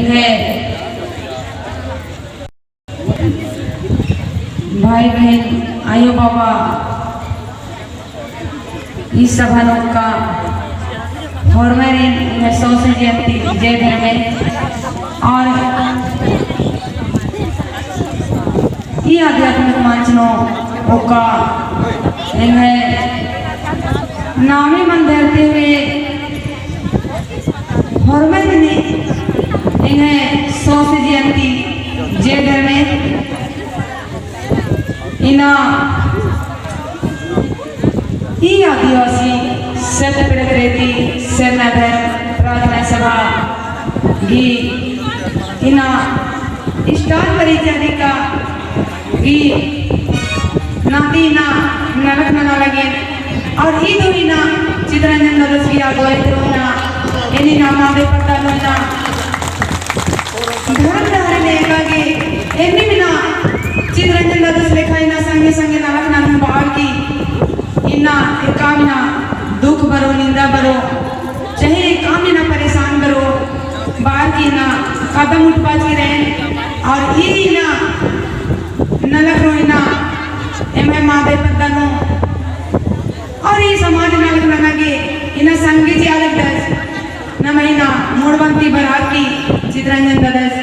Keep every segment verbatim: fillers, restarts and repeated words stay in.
है। भाई बहिन, आयो बाबा, ई सभा नू ओक्का होरमारिन एंग्है सौंसे जिया ती जय धर्मे। और ई आध्यात्मिक मंच नू ओक्का एंग्है नामे मन धरते हुए होरमारिन एंग्है सौंसे जिया ती जय धर्मे। इन्ना ई आदिवासी सत पीड़ित रेती सरना धर्म प्रार्थना सभा गही इन्ना स्टार परिचारिका गही नाती इन्ना नलख नना लगे। और ई दो इन्ना चितरंजन ददस गही अगुवाई ती इन्ना एन्ने इन्ना मादे पद्दा नू इन्ना धर्म डहरे ने एका गे एन्ने इन्ना चितरंजन ददस लेखा इन्ना संगे संगे नलख ननोन बअर की इन्ना एकअम इन्ना दुख बरओ, निंदा बरओ, चाहे एकअम इन्ना परेशान बरओ बअर की इन्ना कदम उठबाचकी रएन। और ई इन्ना नलख नू इन्ना एम्है मादे पद्दा नू और ई समाज नलख नना गे इन्ना संगे चिआ लगदस, नम्है इन्ना मुड़बंती बरअर की चितरंजन ददस।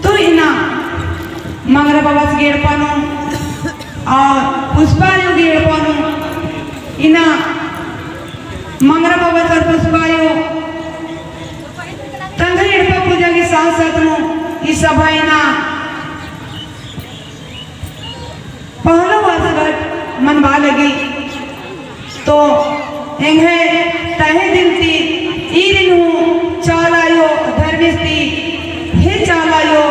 तो इन्ना मंगरा बाबस गही एड़पा नू और पुष्पा आयो गही एड़पा नू इन्ना मंगरा बाबस और पुष्पा आयो तंग्है एड़पा पूजा गही साथ साथ नू ई सभा इन्ना पहला वर्षगांठ मनबआ लगी। तो एंग्है तहे दिल ती ईरिन हूँ चाला आयो धर्मेस ती, हे चाला आयो,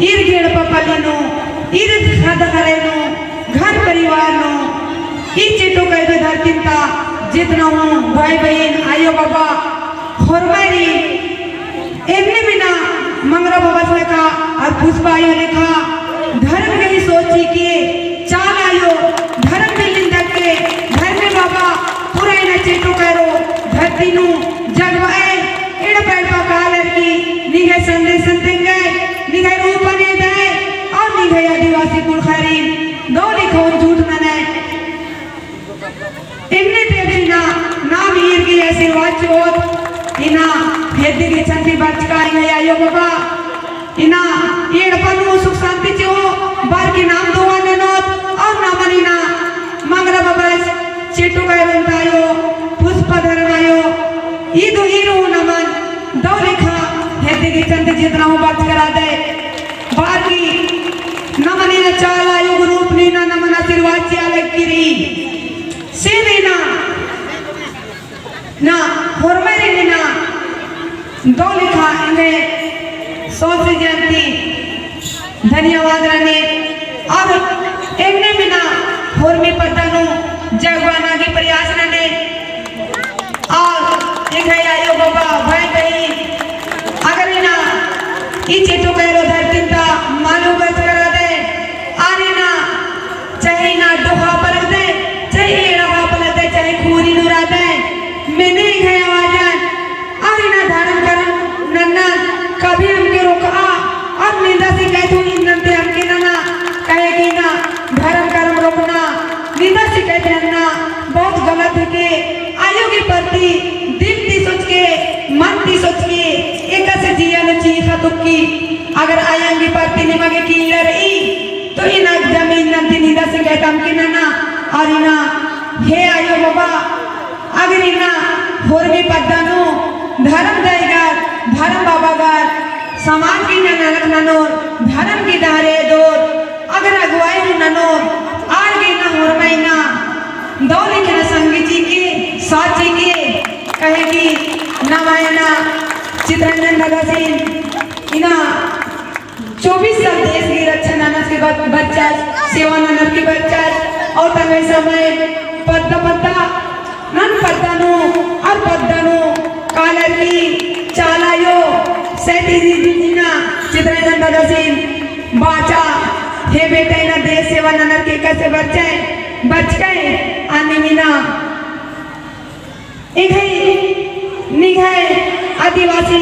ईर गही एड़पा पल्ली नू, ईर ख़द्द ख़र्रे नू, घर परिवार नू, ई चेटो कैदो धरती ता जेतना हूँ भाई बहिन, आयो बाबा, होरमारिन एन्ने इन्ना मंगरा बाबस लेखा और पुष्पा आयो लेखा धर्म गही सोची के चाला आयो धर्म बिल्लिन दक्के धर्मे बाबा पूरा इन्ना चेटो कैरो धरती नू जगबाए एड़पा एड़पा कालर की निंग्है संदेशन तेंगय, निंग्है रूपन एदय और निंग्है आदिवासी कुँड़ुख़रिन दव लेखा ओन झूठ ननय। एन्ने देव इन्ना नाम ईर गही आशीर्वाद चिओत, इन्ना हेद्दे गेच्छन ती बरचका एंग्है आयो बाबा, इन्ना एड़पा नू सुख शांति चिओ बअर की नाम दुआ ननोत, और नमन इन्ना मंगरा बाबस चेटो कैरो ता आयो, पुष्पा धर्म आयो, ई दो ईर हूँ नमन दव लेखा हेद्दे गेच्छन ती जेतना हूँ बरचका रअदय, बअर की नमन इन्ना चाला आयो गही रूप नू इन्ना नमन आशीर्वाद चिआ लगी रई। से इन्ना ना होरमारिन इन्ना दव लेखा एंग्है सौंसे जिया ती धन्यवाद रअने और एन्ने इन्ना होरमी पद्दा नू जगबाना गही प्रयास नने। और एंग्है आयो बाबा भाई बहिन, अगर इन्ना ई चेटो कैरो धरती ता मालूम बरचका रअदय, आर इन्ना चाहे इन्ना डोहा पलगदय, चाहे एड़ा हा पलगदय, चाहे खूरी नू रअदय, मेने एंग्है आवाजन, और इन्ना धर्म करम नन्ना कभी हमके रोकआ, और निंदा शिकायत हूँ इन्नन ती हमके नना, काहे कि इन्ना धर्म करम रोकना, निंदा शिकायत नन्ना बहुत गलत हेके। आयो गही प्रति दिल ती सोचके, मन ती सोचके, एकासे जिया नू चीख़ा तुक्की, अगर आयंग गही प्रति निमा गे कीड़ा रई, तो इन्ना जमीन नन्ती निंदा शिकायत हमके नना, और इन्ना हे आयो बाबा, अगर इन्ना होरमी पद्दा नू धर्म दईगर, धर्म बाबागर, समाज गही नलख ननोर, धर्म गही डहरे एदोर, अगर अगुवाई हूँ ननोर, आर गे इन्ना होरमा इन्ना दव लेखा इन्ना संगी चिके, साथ चिके, काहे कि नमा इन्ना चितरंजन दादासिन इन्ना चौबीस साल देश की रक्षा ननर की बर-, बरचस, सेवा ननर की बरचस, और तंग्है समय पद्दा पद्दा, नन पद्दा नू, और पद्दा नू, कालर की चाला आयो, सैंतीस दिन इन्ना चितरंजन दादासिन बाचा, हे बेटा इन्ना देश सेवा ननर की एकासे बरचय, बरचकय, अन्नेम इन्ना एंग्है, निंग्है, आदिवासी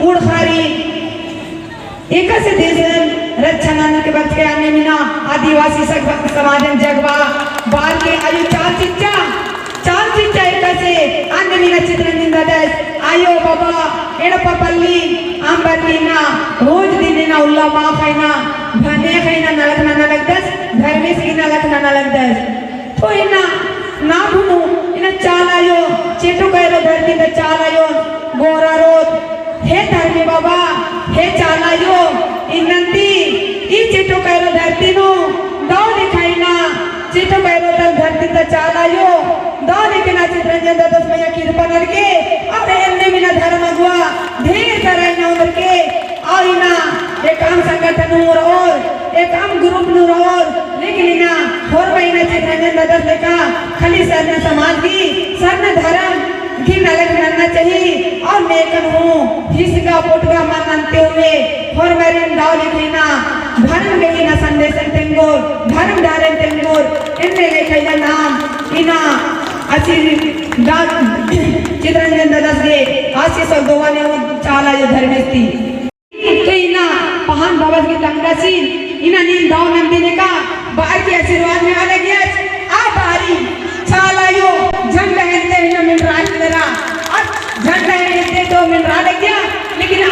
उड़खारी एकासे देशन रक्षा ननर के बरचकय। अन्नेम इन्ना आदिवासी सग-, समाजन जगबआ बअर की आयो चाल चिच्चा, चाल चिच्चा एकासे अन्नेम इन्ना चितरंजन ददस आयो बाबा एड़पा पल्ली अम्बर की इन्ना रोज दिन इन्ना उल्ला माख़ा इन्ना भने ख़ा इन्ना नलख नना लगदस, धर्मेस की नलख नना लगदस। तो इन्ना नाम हूँ इन्ना चाला आयो, चेटो कैरो धरती ता चाला आयो, गोहरारोत, हे धर्मे बाबा, हे चाला आयो, इन्नन्ती, ई चेटो कैरो धरती नू, दव लेखा इन्ना, चेटो कैरो तल धरती ता चाला आयो, दव लेखा इन्ना चितरंजन ददस मइय्याँ किरपा ननके, और एन्नेम इन्ना धर्म अगुवा, ढेर सारा इन्ना उनर के, और इन्ना एकअम संगठन हूँ रओर, एकअम group नू रओर, लेकिन इन्ना होरमा इन्ना चितरंजन ददस लेखा खाली सरना समाज गही, सरना धर्म गही नलख नन्ना चाही, और नेकन हूँ हिसगा पोटगा मल नन्ते हुए, होरमारिन दव लेखा इन्ना धर्म गही इन्ना संदेशन तेंगोर, धर्म डहरेन तेंगोर, एन्ने लेखा इन्ना नाम इन्ना आशीर्वाद चितरंजन ददस गे आशीष और दुआ नेओन चाला आयो धर्मेस ती। तो इन्ना पहान बाबस गे तंगदसिन, इन्ना नीन दव नंदिन का, बअर की आशीर्वाद नेआ लगियस, आ बारी चाला आयो झंडा हेलते इन्ना मेंड़रा हेलरा, आ झंडा हेलते तो मेंड़रा लगिया, लेकिन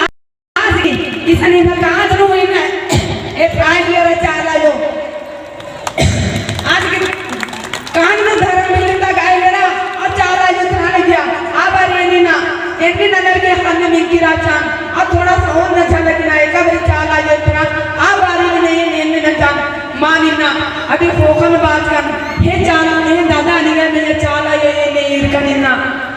आज की इसन इन्ना कांद नू इन्ना एथरा हेलरा चाला आयो। आज की कांद नू धर्म बिल्डिंग ता गा हेलरा, और चाला आयो एथरा लगिया। आ बारी एन्ने ना, एन्ने ननर के हन्ने मिंकी राचान, और थोड़ा सा और ना झलक ना, एका बारी चाला आयो एथरा, आ बारी में नहीं, एन्ने ना चान, मान इन्ना, अभी फोकन बात कर, हे चाला, हे दादा, निगा में चाला आयो, ये नहीं इरकन इन्ना,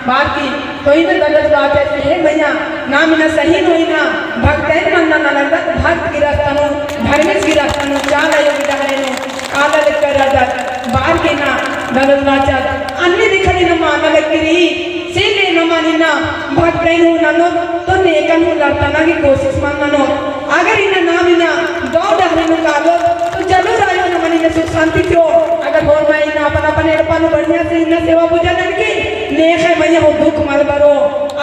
बार की, तो इन्ना ददस बात है, हे मइय्याँ, नाम इन्ना सही नू इन्ना, भक्तन मन्ना ना लगदत, भक्त गही रस्ता नू, धर्मेस गही रस्ता नू, चाला आयो गही डहरे नू, काला लेकर रअदत, बार की इन्ना ददस बाचत, अन्ने दिखा इन्ना माना लगी रई, से ले इन्ना मान इन्ना, भक्तन हूँ ननोत, तो नेकन हूँ लड़ताना की कोशिश मल ननोत। अगर इन्ना नाम इन्ना, दव डहरे नू कालोत, तो जरूर आयो नमन इन्ना सुख शांति चिओ। अगर होरमा इन्ना अपन अपन एड़पा नू बढ़िया से इन्ना सेवा पूजा ननके, नेख़य मइय्याँ हूँ दुख मल बरओ।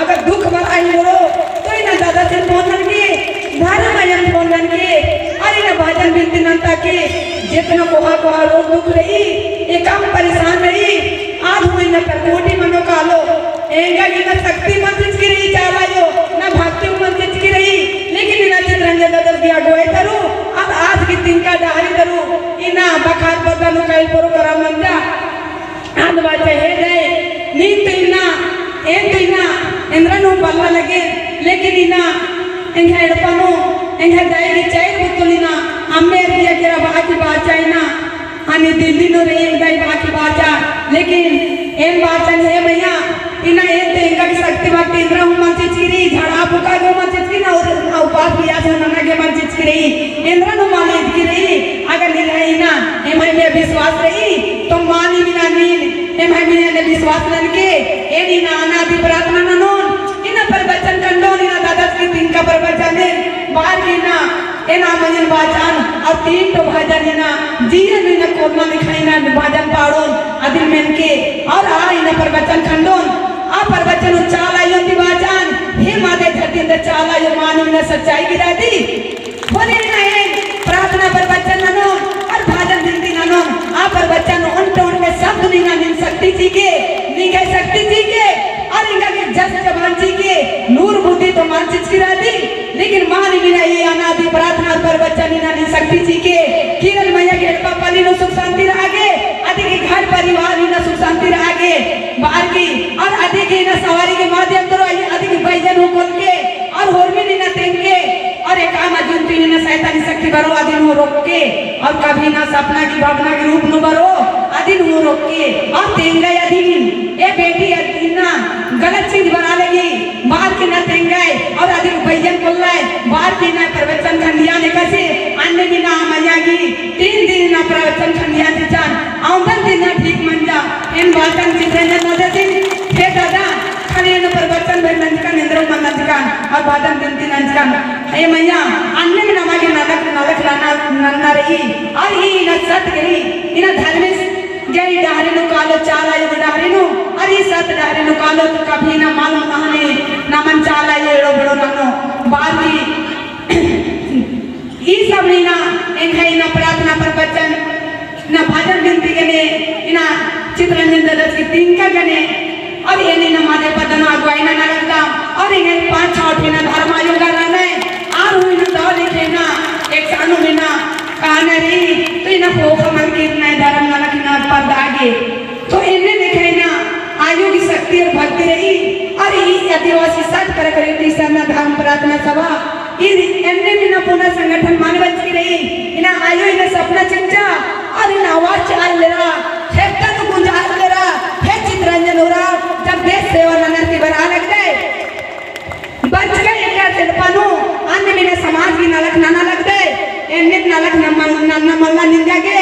अगर दुख बरआ ही बरओ, तो इन्ना ददसिन फोन ननके, धर्म अय्यन फोन ननके, अरा इन्ना भजन बिनती नन्ता के, जेतना कोहा कोहा रोग दुख रई, एकअम परेशान रई, आद हूँ इन्ना तरकोटी मनो कालो, एंगा इन्ना शक्ति मल चिचकी रई चाला आयो, ना भक्ति मल चिचकी रई, लेकिन इन्ना चितरंजन ददस गही अगुवाई तरु, अब आस गही तिंका डहरी तरु, इन्ना बखार पद्दा नू कई program मंजा, आद बाचा हे दई, नीन तो इन्ना, एन तो इन्ना, एन्दरन हूँ बल्ला लगे, लेकिन इन्ना, एंग्है एड़पा नू, एंग्है दई गही चैर बुतुल इन्ना, अम्मे एरगिया केरा बाकी बाचा इन्ना, अनि दिल्ली नू रई एंग्है दई बाकी बाचा, लेकिन एन बाचन हे मइय्याँ, इन्ना एन तो एंगा गही शक्ति भक्ति एन्दरा हूँ मल चिचकी रई, झड़ा फुका गे मल चिचकी ना, और उपास पियास हूँ नना गे मल चिचकी रई, एन्दरन हूँ मल चिचकी रई, अगर निंग्है इन्ना, एम्है मइय्याँ विश्वास रई, तो मानिम इन्ना नीन, एम्है मइय्याँ ने विश्वास ननके, एन इन्ना अनादि प्रार्थना ननोन, इन्ना प्रवचन खंडोन, इन्ना ददस गही तिंका प्रवचन एन, बार की इन्ना, एन आ मइय्याँ बाचान, और तीन ठो भजन इन्ना, जिया इन्ना कोरमा लिखा इन्ना भजन पाड़ोन, अदिन मेनके, और आ इन्ना प्रवचन खंडोन, आ प्रवचन चाला आयो ती बाचान, हे मादे धरती ता चाला आयो मानिम इन्ना सच्चाई गही रअदी, होले इन्ना एन प्रार्थना प्रवचन ननोन और भजन बिनती ननोन, आ प्रवचन ओन्टे ओन्टे शब्द नू इन्ना नीन शक्ति चिके, निंग्है शक्ति चिके, और एंगा गे जस जबान चिके, नूर बुद्धि तो मल चिचकी रअदी, लेकिन मानिम इन्ना ई अनादि प्रार्थना और प्रवचन इन्ना नीन शक्ति चिके, किरण मइय्याँ गही एड़पा पल्ली नू सुख शांति रआ गे, अदी गही घर परिवार इन्ना सुख शांति रआ गे, बार की, और अदी गही इन्ना सवारी गही माध्यम तरु अदी गही बइयन हूँ कोलके, और होरमिन इन्ना तेंगके, और एकअम अजुन ती इन्ना शैतानी शक्ति बरओ अदिन हूँ रोकके, और कभी इन्ना सपना गही भावना गही रूप नू बरओ अदिन हूँ रोकके, और तेंगय अदिन, ए बेटी अदिन इन्ना गलत चीज बरआ लगी, बार की इन्ना तेंगय, और अदी गही बइयन कोल्लय, बार की इन्ना प्रवचन खंडियान एकासे, अन्नेम इन्ना आ मइय्याँ गही तीन दिन इन्ना प्रवचन खंडियान चिच्चान, अवंदन ती इन्ना ठीक मंजा, एन बाचन चितरंजन ददसिन, हे दादा, खाली एन प्रवचन भर नंजकन, एन्दरो मल नंजकन, और भजन बिनती नंजकन। ए मइय्याँ, अन्नेम नमा गे नलख, नलख नना, नन्ना रई, और ई इन्ना सत गही, इन्ना धर्मेस गही डहरे नू कालो चाला आयो गही डहरे नू, और ई सत डहरे नू कालो तो कभी इन्ना मल महने नमन चाला आयो इन्ना भजन बिनती गने, इन्ना चितरंजन ददस की तिंका गने, और एन इन्ना मादे पद्दा नू अगुवाई नना लगदम, और एंग्है पाँच छौ ठिन धर्म आयो गा रअनर, आर हूँ इन्ना दव लेखे इन्ना एकसानु इन्ना काना रई, तो इन्ना ख़ोख़ा मल केरना धर्म नलख इन्ना परदा गे। तो एन्ने लेखे इन्ना आयो की शक्ति और भक्ति रई, और ई आदिवासी सत प्रकृति सरना धर्म प्रार्थना सभा, ई एन्ने इन्ना पुना संगठन मल बचकी रई, इन्ना आयो इन्ना सपना चिच्चा, और इन्ना आवाज चिआ लेरा, खेप्ता नू गुंजा लेरा, हे चितरंजन उराँव, जब देश सेवा ननर की बरआ लगदय, बरचका एका एड़पा नू, अन्नेम इन्ना समाज गही नलख नना लगदय, एन्ने नलख नम्मा, नन्ना मल्ला निंगा गे,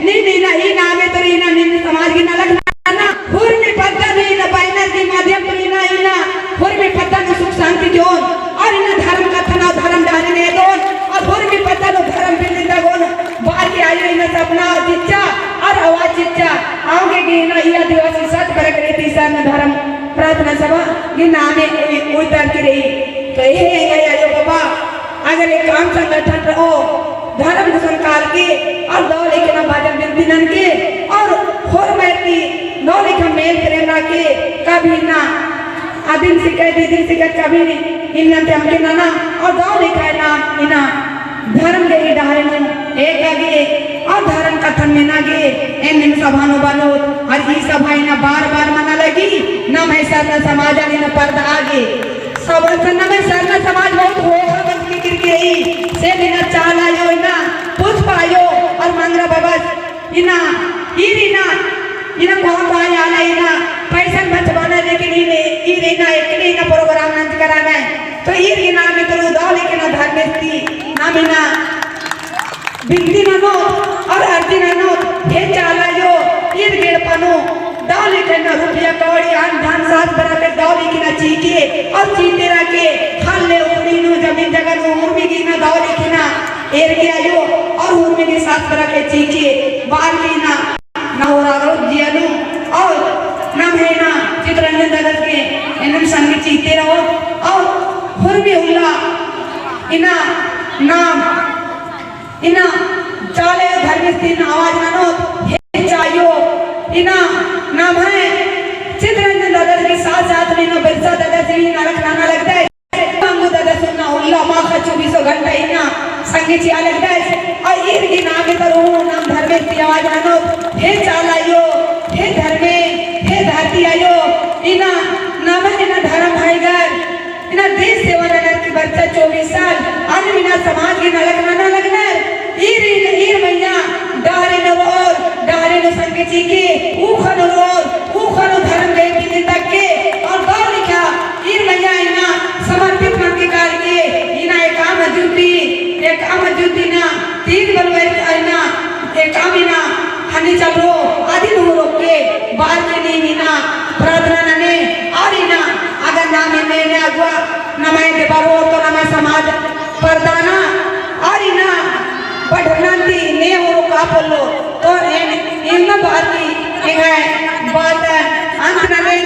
नीन इन्ना ई नामे तोर इन्ना नीन समाज गही नलख नना, हुरमी पद्दा नू इन्ना बैनर गही माध्यम तोर इन्ना, इन्ना हुरमी पद्दा नू सुख शांति चिओन, और इन्ना धर्म कत्थन और धर्म डहरे नू एदोन, और हुरमी पद्दा नू धर्म बिल्लिंदा गे ओन, बअर की आयो इन्ना सपना चिच्चा, और आवाज चिच्चा, औंगे गही इन्ना ई आदिवासी सत प्रकृति सरना धर्म प्रार्थना सभा गही नामे उइ-, उइतरकी रई। तो एहे एंग्है आयो बाबा, अगर एकअम संगठन रओ, धर्म गुसन कालके, और दव लेखे इन्ना भजन बिनती ननके, और होरमर की दव लेखे मेल प्रेम ननके, कभी इन्ना अदिन सिकय, दीदिन सिकय, कभी इन्ना ती अमके नना, और दव लेखे इन्ना, इन्ना धर्म गही डहरे नू एका गे, और धर्म कत्थन मेना गे, एन्नेम सभा नू बरओत, और ई सभा इन्ना बार बार मना लगी, नम्है सरना समाजन इन्ना परदआ गे। सब नम्है सरना समाज बहुत ख़ोख़ा बचकी केरकी रई, से इन्ना चाला आयो इन्ना, पुष्पा आयो, और मंगरा बाबा इन्ना, ईर इन्ना, इन्ना कोहा कोहा आला इन्ना, पैसन बचाबअना लेकिन ईर इन्ना एकले इन्ना program नंजका रअनर। तो ईर इन्ना नामे तोर दव लेखे इन्ना धर्मेस ती, नाम इन्ना बिनती ननोत और अर्जी ननोत, हे चाला आयो, ईर गही एड़पा नू, दव लेखे इन्ना रुपया कौड़ी अन्न धन सास बरआ के दव लेखे इन्ना चिके, और चितेरआ के, ख़ल्ल ले उखड़ी नू जमीन जगह नू उर्मी गही इन्ना दव लेखे इन्ना, एरके आयो, और हुरमी गही सास बरआ के चिके, बअर की इन्ना, ना होरआ गे जिया नू, और नम्है इन्ना चितरंजन ददस के, एन्नेम संगे चितेरओत, और हुरमी उल्ला, इन्ना, नाम, इन्ना, चाला आयो धर्मेस ती इन्ना आवाज ननोत, हे चाला आयो, इन्ना, नम्है, चितरंजन ददस के साथ साथ में इन्ना बिरसा ददस ही नलख नना लगदय। मंगू ददस उन्ना उल्ला माख़ा चौबीसों घंटा इन्ना संगे चिआ लगदस। और ईर गही नामे तोर हूँ नाम धर्मेस ती आवाज ननोत, हे चाला आयो, हे धर्मे, हे धरती आयो, इन्ना नम्है इन्ना धर्म भाईगर, इन्ना देश सेवा ननर की बरचा चौबीस साल, अन्नेम इन्ना समाज गही नलख नना लगनर। ईर, ईर, ईर मइय्याँ डहरे नू रओर, डहरे नू संगे चिके, ऊख़ा नू रओर, ऊख़ा नू धर्म गही बिल्लिंदके, और दव लेखे ईर मइय्याँ इन्ना समर्पित मनके कालके, इन्ना एकअम अज्जुन ती, एकअम अज्जुन ती इन्ना, तीन बलुवैर इन्ना, एकअम इन्ना, हनी चलरो, अदिन हूँ रोके, बअर की नीम इन्ना, प्रार्थना नने, और इन्ना, अगर नाम इन्ने इन्ने अगुवा, नम्है दे बरओ तो नम्है समाज, परदाना, और इन्ना, बढ़ना ती, ने हूँ रोका पोल्लो, तो एन, इन्ना बअर की, एंग्है, बात, अंत नने,